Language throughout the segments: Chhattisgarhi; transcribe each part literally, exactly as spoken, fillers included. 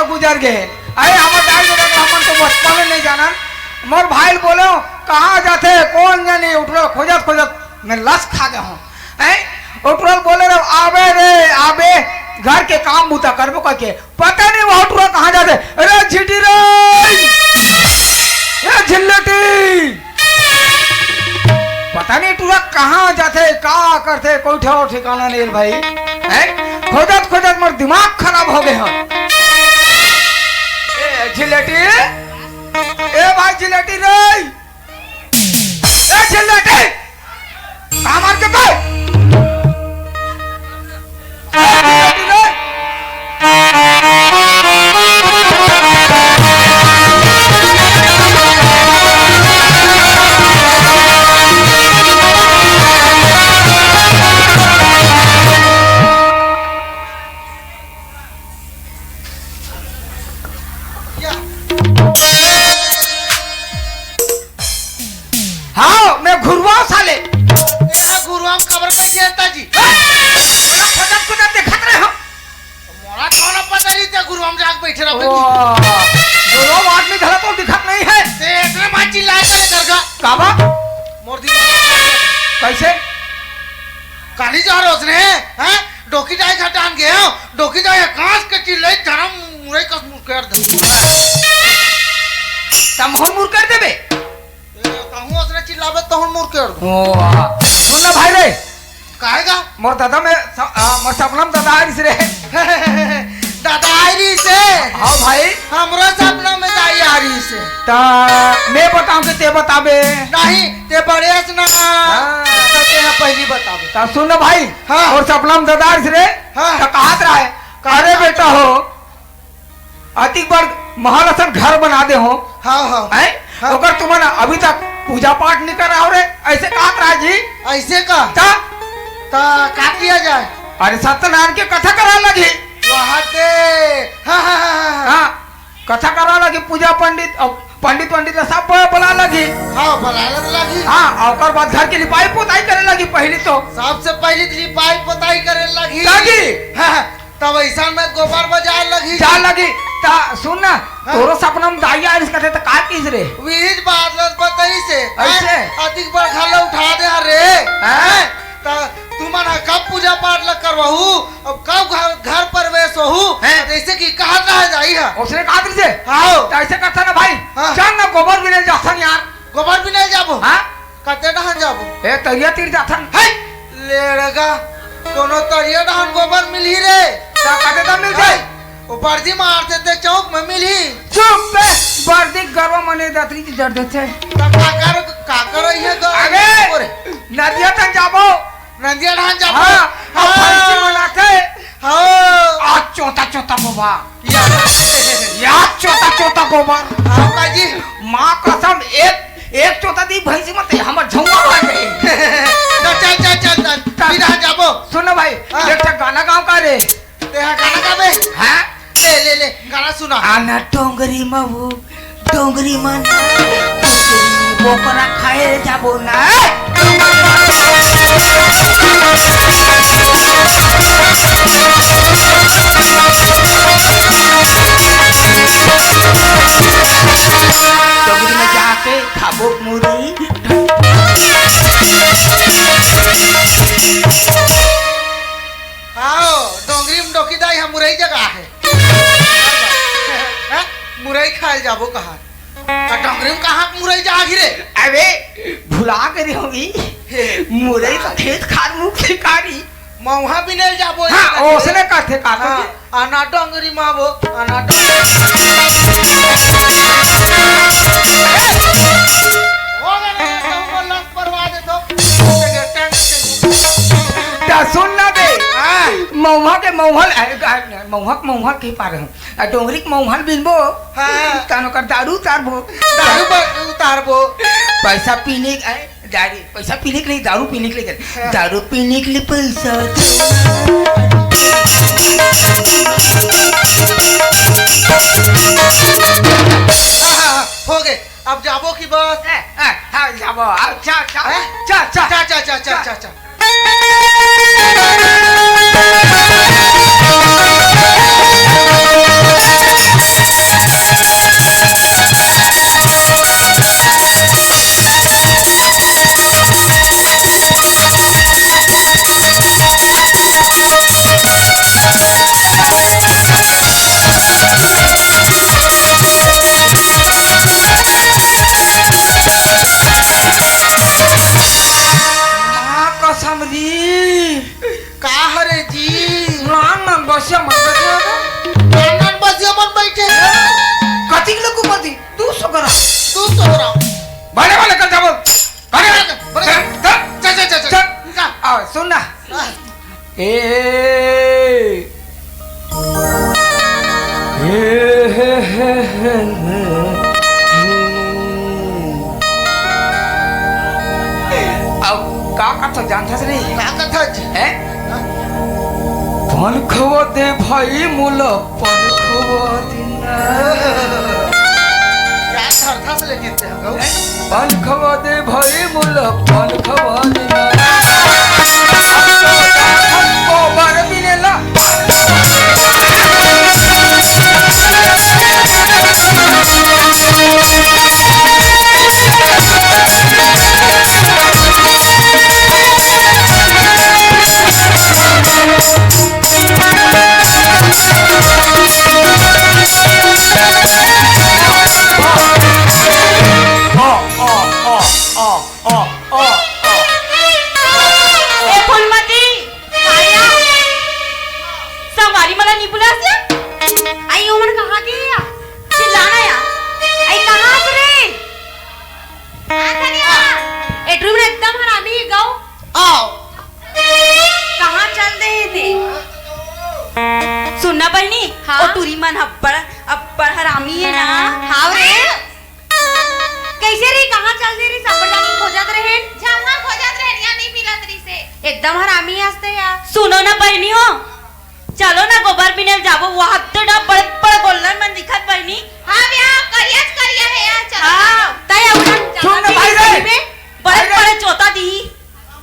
गुजर गे। अरे हमर दाई ददा के हमन तो बचपन में नहीं जानन। मोर भाई ल बोले, "कहाँ जाथे, कौन जाने?" उठरो खोजत खोजत मैं लस खा गए हूँ। हैं? उठरो बोले रहे, "आबे रे, आबे, घर के काम बूता करबो," करके। पता नहीं वो उठरो कहाँ जाथे। अरे झिटी रे, ए झिल्लेटी, पता नहीं टूरा कहाँ जाथे, का करथे, कोई ठौर ठिकाना नहीं भाई। हैं? खोजत खोजत मोर दिमाग खराब हो गए हो। ए झिलेटी, ए भाई झिलेटी रे, ए झिलेटी, कहाँ मार के बे? हाँ, मैं घुरवाओ साले। ए, घुरवाओ काबर का खेलता जी? ए, मोला खोजत खोजत देखत रहे हो। मोला कौन पता नहीं ते घुरवाओ जाके बैठे रहो। ओ, घुरवाओ आदमी घला तो दिखत नहीं है। ते इतने बात चिल्लाए करे घर का? काबर? मोर दिमाग खराब है। कैसे? काली जा रोज ने, हैं? डोकी जाए घर डान गए हो। डोकी जाए कांच के चिल्लाई धरम मुरई कस मुर कर दे। तम हो मुर कर देबे? ए, कहूँ असने चिल्लाबे, तहूँ मुर कर दो। ओ, वाह। सुन ना भाई रे। काहेगा? मोर दादा में स-, आ, मोर सपना में दादा आ रही से रे। दादा आ रही से? हाँ भाई। हमरो सपना में दाई आ रही से। ता मैं बताऊं कि ते बताबे? नहीं, ते बड़े हस ना। हाँ। तो ते यहाँ पहली बताबे। ता सुन ना भाई। हाँ। मोर सपना में दादा आ रही से रे। हाँ। तो कहत रहा है, कहा अरे था? बेटा हो, अतिक बड़ महल असन घर बना दे हो। हाँ, हाँ। हैं? हाँ। ओकर तुमन अभी तक पूजा पाठ नहीं करा हो रे, ऐसे कहत रहा जी। ऐसे का? ता? ता का किया जाए? अरे सत्यनारायण के कथा करा लगी। वहाँ दे। हाँ, हाँ, हाँ, हाँ, हाँ। हाँ, कथा करा लगी, पूजा पंडित, अब पंडित वंडित ला सब बुला लगी। हाँ, बुला लगी। हाँ, ओकर बाद घर के लिपाई पोताई करे लगी पहली तो। सबसे पहली तो लिपाई पोताई करे लगी। लगी। हाँ, हाँ। तब ऐसा में गोबर बाजार लगी। जा लगी। ता सुन ना, हाँ। तोरो सपना में दाई आइस कथे त का किस रे? वही बात ल बताई से। ऐसे? हैं? अतिक बड़ घर ला उठा दे हर रे। हाँ। हैं? त तुमन ह कब पूजा पाठ ल करवाहू? अब कब घर, घर प्रवेश होहू? हैं? जैसे कि कहत रह जाई है। उसने कहा तुझे? हाँ। त ऐसे करता ना भाई, हाँ। चल ना गोबर बिने जाथन यार। गोबर बिने जाबो? हाँ? कते डहन जाबो? ए, तरिया तीर जाथन। है, लेड़गा, कोनो तरिया डहन गोबर मिलही रे? ता कते ता मिल जाए? है, वो बर्दी मार देते चौक में मिलही। चुप बे, बर्दी गरवा मने दतरी की जड़ देथे। ता काकर, काकर ये ग-, अरे, ओरे। नदिया तन जाबो। नदिया डहन जाबो। हाँ, अब हाँ। भैंसी मनाथे। हाँ। आज चोता चोता गोबर। या। या चोता चोता गोबर। हाँ, काजी। माँ कसम, एक, एक चोता दी भैंसी मत, हमर झौंवा मार गई। तो चल, चल, चल, चल। चल। सीधा जाबो। सुन ना भाई, हाँ। एक ठा गाना गाँव का रे। ते हा गाना गाबे? हाँ। ले, ले, ले, गाना सुना। आना डोंगरी मा वो डोंगरी मन, बोकरा खाए जाबो ना। डोंगरी में जाके खाबो मुरई। आओ, डोंगरी में डोकी दाई हम मुरई जगह है। हैं? मुरई खाए जाबो कहा? आ डोंगरी में कहाँ के मुरई जाही रे? अबे, भुला गे रे होही। हे, मुरई तो खेत खार मुख से कारी। मउहा बिने ल जाबो हाँ, इधर से। ओसने कथे का हाँ, कथे? आना डोंगरी मा वो, आना डोंगरी। हो गे रे, कहूँ बोल लस परवा दे तो। ता सुन ना बे। हाँ। मउहा के मउहा ल, अ, अ, मउहा के मउहा ल कहि पा रहे हूँ। आ डोंगरी के मउहा ल बिनबो, हाँ। तहन ओकर दारू उतारबो। दारू ब-, उतारबो। पैसा पीने के, आय, दारू, पैसा पीने के लिए, दारू पीने के लिए, हाँ। दारू पीने के लिए पैसा दो। हाँ, हाँ, हाँ, हो गे। अब जाबो कि बस? ए, ए, हाँ, जाबो। आ, चल, चल, हैं? चल, चल। चल, चल, चल, चल, चल। चल, चल। जम्मन बइठे हवे। नान-नान बसिया मन बइठे हे। कतिक ले गोबर दी? दू सौ ग्राम। दू सौ ग्राम। बड़े वाले कर जाबो। बड़े, बड़े। चल, चल, चल, चल, चल। चल। चल। आ, सुन ना। हाँ। ए, ए, हे, हे, हे, हे। अब का कथस जानथस नहीं? का कथस? हैं? पान खवा दे भाई मोला, पान खवा दे ना। का धरथस लेकिन ते हम लोग? पान खवा दे भाई मोला, पान खवा दे ना। अब तो गोबर बिनेला। ए फूलमती, काया? संगवारी मन ला नी बुलास या? आई, ओमन कहाँ गे या? चिल्लाना या। आई, कहाँ हस रे? आ, कनिया। ए टुरी मन एकदम हरामी हे गौ। आओ। कहाँ चल दे हे ते? सुन ना बहिनी, हाँ? ओ टुरी मन अब्बड़, अब्बड़ हरामी हे ना। हाव रे। कइसे रे, कहाँ चल दे रे? सब झन खोजत रहेन। झम्मा खोजत रहेन, या नइ मिलत रिहिसे। एकदम हरामी हस ते यार। सुनो ना बहिनी हो, चलो ना गोबर बिनेल जाबो, वहाँ तो ना बड़े बड़े गोल्लर मन दिखत बहिनी। हाँ भैया, करियाच करिया हे यार, चलो, हाँ, चलो। तय अब ना सुन ना भाई रे। बड़े भाई रे। बड़े चोता दी।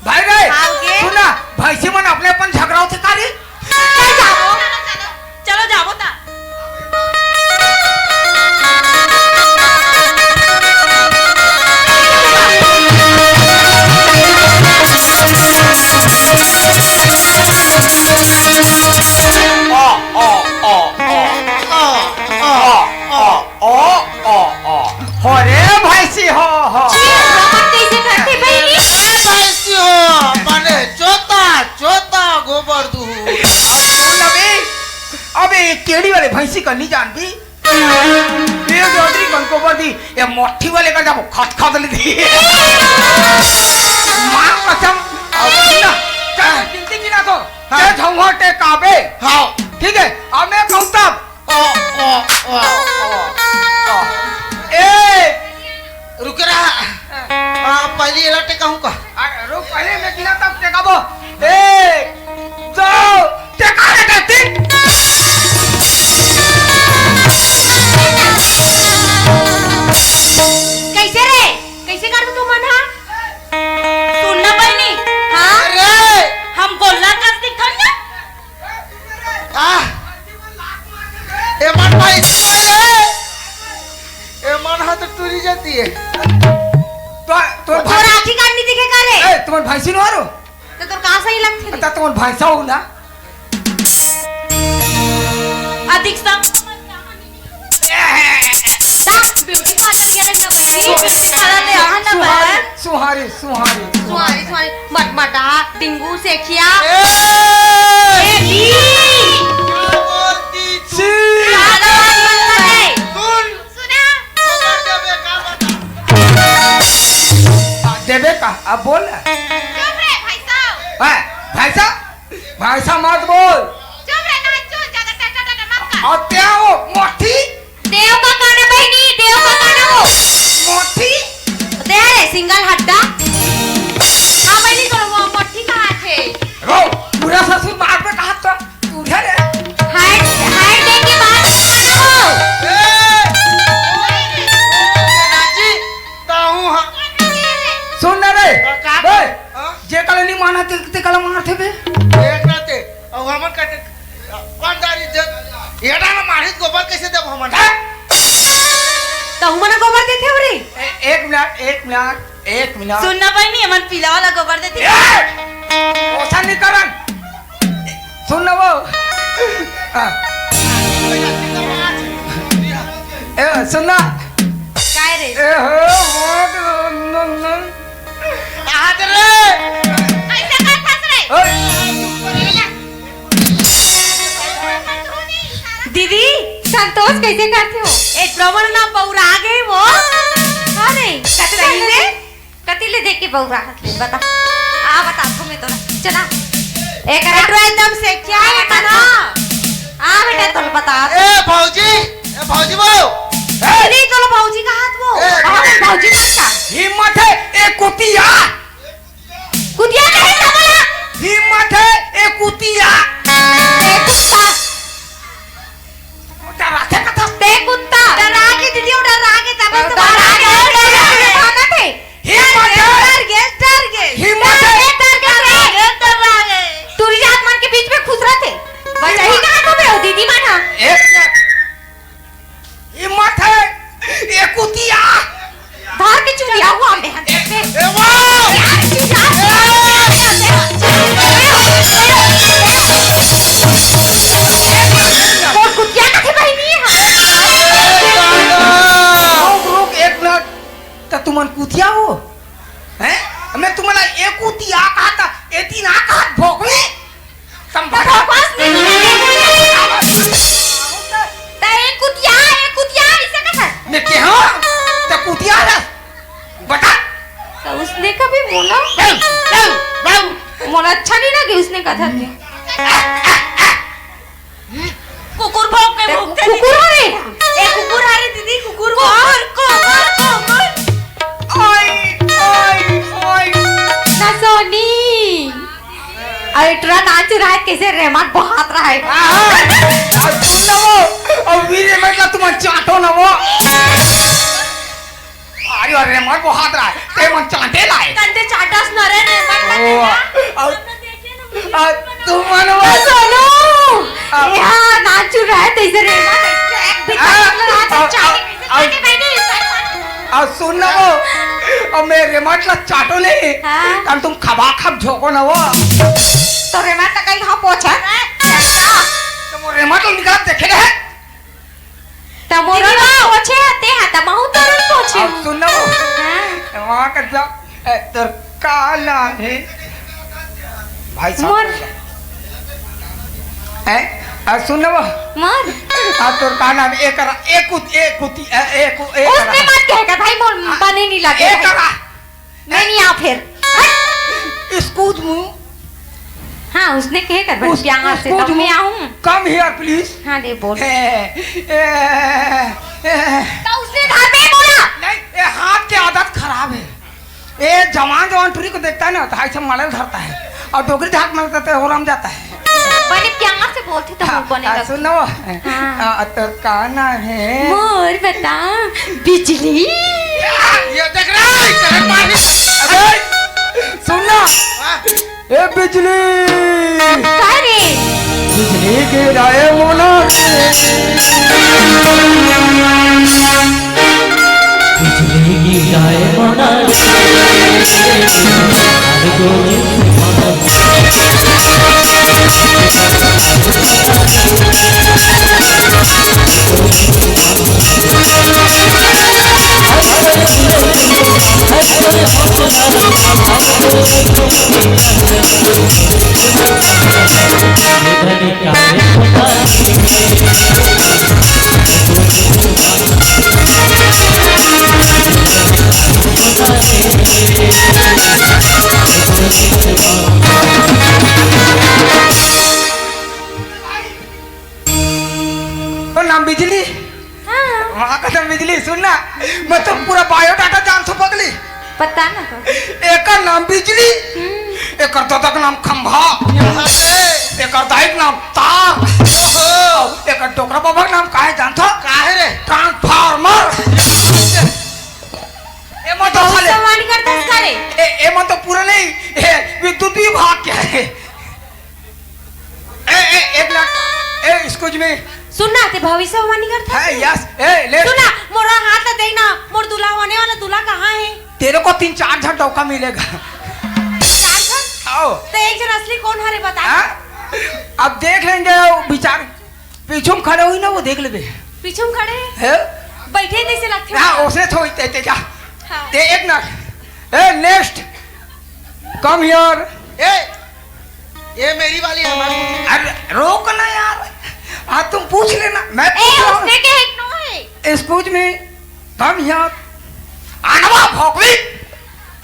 भाई रे, हाँ, के? सुन ना, भैंसी मन अपने अपन झगड़ा होथे का रे? चल जाबो। चलो, चलो, जाबो ता। आ, आ, आ, आ। आ, आ, आ, आ। ओ, ओ, ओ। हो रे भैंसी, हो, हो। ये गोबर कइसे करथे बहिनी? ए भैंसी हो, माने चोता, चोता गोबर दूहू। अब सुन अबे, अबे ये टेड़ी वाले भैंसी का नहीं जानबी? ये जोतरी कन गोबर दी, ये मोठी वाले का जब खत खत ले दी। माँ कसम, अब सुन ना, चल गिनती गिना तो, हाँ। चल झंगोटे काबे। हाँ। ठीक है, अब मैं कहूँ तब, ओ, ओ, ओ, ओ, ओ। ए! रुक रहा। आ, पहली एला टेकाहूँ का? आ, रुक, पहले मैं गिना तब टेकाबो। एक, दो, टेका रे, टेका, तीन। कैसे रे? कैसे कर दू तुमन हा? सुन ना बहिनी, हाँ? अरे! हम गोल्लर कस दिखन ना? आह! एमन भैंसी होय रे। एमन ह तो टूरी जाती है। तो, तो तोर भाई आँखी कान नहीं दिखे का रे? ए, तुमन भैंसी नो हरो? तो तोर का सही लगथे रे? त तुमन भैंसा हो ना? अधिक सम- ता ब्यूटी पार्लर गए ना बहिनी, ब्यूटी पार्लर ले आहा ना सुहारी, बहन। सुहारी, सुहारी, सुहारी, सुहारी। मटमटा, टिंगू, सेखिया। ए! सेखी। क्या बोलती तू? सी। ज्यादा बात मत करे। सुन। सुना। गोबर देबे का बता। आ, देबे का? अब बोल। चुप रे, भाई साहब। ए, भाई साहब, भाई साहब मत बोल। चुप रे, ना चुप, ज्यादा टा-, टा-, टा-, टा मत कर। अउ ते वो मोठी। देव का काना बहिनी, देव का काना वो। मोठी। ते रे, सिंगल हड्डा। हाँ बहिनी, तो वो मोठी कहाँ थे? वो बुढ़ा ससुर मार पे कहा तो तू उठे रे। हाय, हाय देख के बात करना वो। ए! राजी, ताहू हाँ। सुन ना रे। का, का? बे, हाँ? जे कल नहीं माना ते, ते कल मार थे बे। देख ना ते। अउ हमन कहते, कौन दारी दे, एटा ना मारिस गोबर कैसे देब हमन? हैं? त हमन गोबर देथे हो रे? ए-, एक मिनट, एक मिनट, एक मिनट। सुन ना बहिनी, हमन पीला वाला गोबर देथे। ए! ओसा नहीं करन। सुन ना वो। आ। ए, सुन ना। काय रे? ए हो, वो तो, न, न। हाथ रे। ऐसे का फंस रे? ओए। दीदी, संतोष कइसे करथे हो? ए, श्रवण ना बउरा गे वो। हाँ रे, कति सही ले में? दे-, कति ले देख के बउरा हस ले, बता। आ, बता, तुम्हें तो ना। चला। ए, करा। बेटवा एकदम से क्या है बेटा ना? आ, बेटा, तोल बता। ए, भौजी, ए, भौजी वो। ए! नहीं, तोल भौजी का हाथ वो। ए, हाँ, भौजी का हाथ का? हिम्मत है, ए, कुतिया। कुतिया नहीं, तब बोला। हिम्मत है, ए, कुतिया। ए, कुत्ता। डराथे कथा। ते कुत्ता। डरा के दीदी, वो डरा के तब तो डरा के, डरा के, डरा के। भागत है। हिम्मत है। डर गे, डर गे। हिम्मत है। डर गे, डर गे। टूरी जात मन के बीच में खुसरत हे। बचाही कहाँ को बे, ओ दीदी मन हा। एक मिनट। हिम्मत है। ए कुतिया। धर के चुरिया हुआ में। ए, ए, वाह। यार, चुरिया। ए। और कुतिया का थे बहिनी है। ए, रुक, रुक, एक मिनट। त तुमन कुतिया हो? हैं? मैं तुमला ए कुतिया कहा था, ए तीन आ कहा भोकले। तुम बता। बकवास नहीं। त ए कुतिया, ए कुतिया, इसे कहा था? मैं के हाँ? त कुतिया है। बता। तो उसने कभी बोला? बहू, बहू, बहू। मोला अच्छा नहीं लगे उसने कहा था। कुकुर भौंके ते भौंकते कुकुर दिखे। हरे? ए, कुकुर हरे दीदी, कुकुर भौंक। कुकुर, कुकुर, कुकुर। ओए, ओए, ओए। ना सोनी। अरे, इतना नाच रहा है, कैसे रेमट बहात रहा है। हाँ, हाँ। अब सुन ना वो, अब वीर रेमट ला तुम चाटो ना वो। अरे, अरे, रेमट बहात रहा है, ते मन चाटे लाए। कंटे चाटस न रे, रेमट ओ, बहात रहा। अब आ, तुमन वो ए, सोनू! आ। यहाँ नाचू रहे, तैसे रेमट, एक भी आ, चाट लगा, आ, चाटे, आ, कैसे आ, चाटे, भाई, नहीं, नहीं, नहीं। आ, सुन ना वो, अब मैं रेमट ला चाटो नहीं, हाँ। तब तुम खबा खब झोंको ना वो। तो रेमट ला कहीं हाँ पोछा। तो वो रेमट ला निकाल देखे रहे। त मोरो दीदी, ला वो पोछे हते, हाँ, त महू तोरन पोछे अब हूँ। सुन ना वो। हाँ। वहाँ का जा, ए, तोर का नाम है? भाई साहब। मोर। हैं? आ, सुन ना वो। मोर। आ, तोर का नाम है? एकरा, एक उत-, एक उती, ए, एक उ-, एकरा। उसने मत कहेगा भाई, मोर आ, बने नहीं लगे। एकरा। मैं नहीं आ फिर। Excuse me। हाँ, उसने कहे कर बस उस-, प्यार से, excuse तब मैं me। आऊँ। Come here, please। हाँ, दे बोल। ए, ए, ए। तो उसने घर में बोला। नहीं, ये हाथ की आदत खराब है। ये जवान जवान टुरी को देखता है ना, तो हाई से मड़ल धरता है और डोगरी झाक में तो हो रम जाता है। बने प्यार से बोलथे त हाँ, बने हाँ, लगथे। सुनो। हाँ। आ, तोर का नाम है? मोर बता, बिजली। ये देख रहा है, तेरे मार भी। अबे, सुन ना। हाँ। ए बिजली। का रे? बिजली गिराए मोना। बिजली गिराए मोना। तो नाम बिजली। हाँ। वहाँ का नाम बिजली, सुन ना, मैं तो पूरा बायोडाटा जानथो पगली। पता ना तो। एकर नाम बिजली, हम्म। एकर दादा का नाम खंभा, एकर दाई का नाम तार, ओहो। एकर डोकरा बाबा का नाम काहे जानथो? काहे रे? ट्रांसफार्मर। ए, मैं तो बहुत साले सवाल करता है साले। ए, ए, मैं तो पूरा नहीं, ए, विद्युत विभाग क्या है? ए, ए, एक मिनट। ए, excuse me। सुन ना, ते भविष्यवाणी करता है, है? Yes। ए, ले। सुन ना, मोरा हाथ ला दे ना, मोर दूल्हा होने वाला दूल्हा कहाँ है? तेरे को तीन चार झन डौका मिलेगा। चार झन? आओ। तो एक झन असली कौन हरे बता? हाँ? अब देख लेंगे, वो विचार, पीछू में खड़े हुई ना, वो देख लेबे। पीछू में खड़े? है? बैठे जैसे लगते हाँ, हैं। उसे छोड़ देते जा। हाँ। ते एक ना। ए, next। Come here। ए, ये मेरी वाली है, हमारी। अरे, रोक ना यार। हाँ, तुम पूछ लेना, मैं ए, पूछ रहा हूँ। उसने के हेड नो है। Excuse me, come here। आनवा भोकली।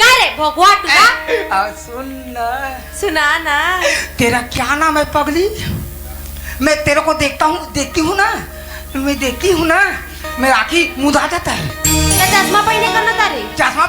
का रे भोगवा टुका? आ, सुन ना। सुना ना। तेरा क्या नाम है पगली? मैं तेरे को देखता हूँ, देखती हूँ ना, मैं देखती हूँ ना, मेरा आँखी मुदा जाता है। तो चश्मा पहने करना तारे। चश्मा